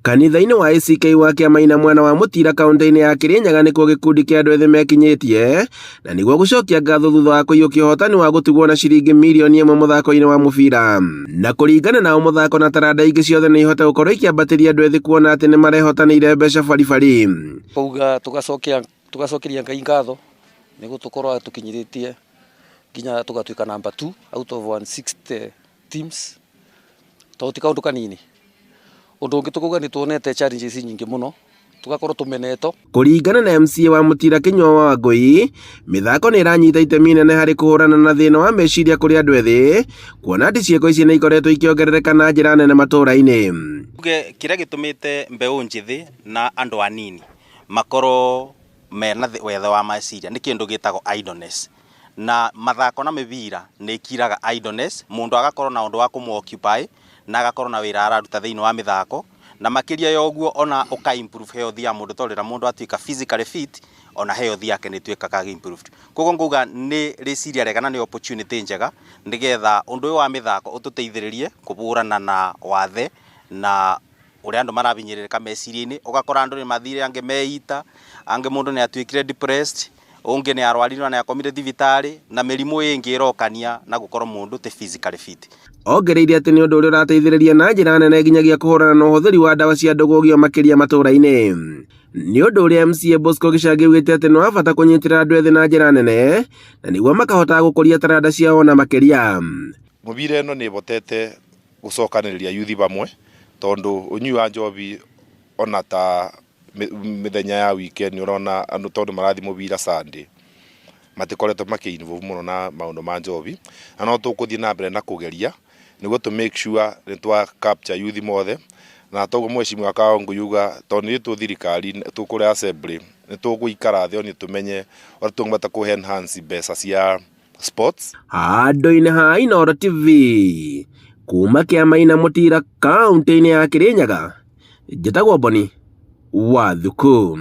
Kanitha-inĩ wa ACK wa Kĩamaina mwena wa Mũtira kaũntĩ-inĩ ya Kĩrĩnyaga nĩkuo gĩkundi kĩa andũ ethĩ mekinyĩtie na nĩguo gũcokia ngatho thutha wa kũiyũkia ũhotani wa gũtigwo na ciringi mirioni ĩmwe mũthako-inĩ wa mũbira. Na kũringana nao mũthako na taranda ingĩ ciothe nĩ ihote gũkorwo ikĩambatĩria andũ ethĩ kuona atĩ nĩ marehotanĩire mbeca baribari. Twauga tũgacokia tũgacokeria Ngai ngatho nĩ gũtũkorwo atũkinyĩrĩtie nginya tũgatuĩka number 2 out of 160 teams tondũ ti kaũndũ kanini. Ũndũ ũngĩ tũkauga nĩ tuonete challenges nyingĩ mũno tũgakorwo tũmenetwo. Kũringana na MCA wa Mũtira Kĩnyua wa Wangũi, mĩthako nĩ ĩranyita itemi inene harĩ kũhũrana na thĩna wa meciria kũrĩ andũ ethĩ, kuona atĩ ciĩko ici nĩ ikoretwo ikĩongerereka na njĩra nene matũũra-inĩ. Tuge kĩrĩa gĩtũmĩte mbeũ njĩthĩ na andũ anini makorwo mena wethe wa meciria nĩ kĩndũ gĩtagwo idleness. Na mathako na mĩbira nĩ ĩkiraga idleness, mũndũ agakorwo na ũndũ wa kũmũ occupy na agakorwo na wĩra araruta thĩinĩ wa mĩthako, na makĩria ya ũguo ona ũka improve health ya mũndũ tondũ rĩrĩa mũndũ atuĩka physically fit, ona health yake nĩ ĩtuĩkaga improved. Koguo ngauga nĩ rĩciria rĩega na nĩ opportunity njega nĩgetha ũndũ ũyũ wa mĩthako ũtũteithĩrĩrie kũhũrana na wathe na ũrĩa andũ marabinyĩrĩrĩka meciria-inĩ, ũgakora andũ nĩ mathire angĩ meita, angĩ mũndũ nĩ atuĩkire depressed, ũngĩ nĩ arwarire na nĩ akomire thibitarĩ, na mĩrimũ ĩngĩ ĩrokania na gũkorwo mũndũ ti physically fit. Ongereire atĩ nĩ ũndũ ũrĩa ũrateithĩrĩria na njĩra nene nginyagia kũhũrana na ũhũthĩri wa ndawa cia ndũgũgio makĩria matũũra-inĩ. Nĩ ũndũ ũrĩa MCA Bosco Gĩcangĩ augĩte atĩ nĩ wa bata kũnyitĩrĩra andũ ethĩ na njĩra nene na nĩguo makahotaga gũkũria taranda ciao na makĩria. Mũbira ĩno nĩ ĩhotete gũcokanĩrĩria yuthi vamwe tondũ ũnyui wa njobi ona ta mĩthenya ya weekend nĩ ũrona andũ tondũ marathiĩ mũbira Sunday matikoretwo makĩ involve mũno na maũndũ ma njobi na no tũkũthiĩ na mbere na kũgeria nĩguo tũ make sure nĩ twa capture yuthi mothe na toguo mheshimiwa Kaongo yuga tondũ nĩ twĩ thirikari twĩ kũrĩa assembly nĩ tũgũikara thĩ ona tũmenye ũrĩa tũngĩhota kũ enhance mbeca cia sports. Handũ-inĩ ha Inooro TV, kuma Kĩama-inĩ Mũtira kaũntĩ-inĩ ya Kĩrĩnyaga, njĩtagwo Boni wa Thuku.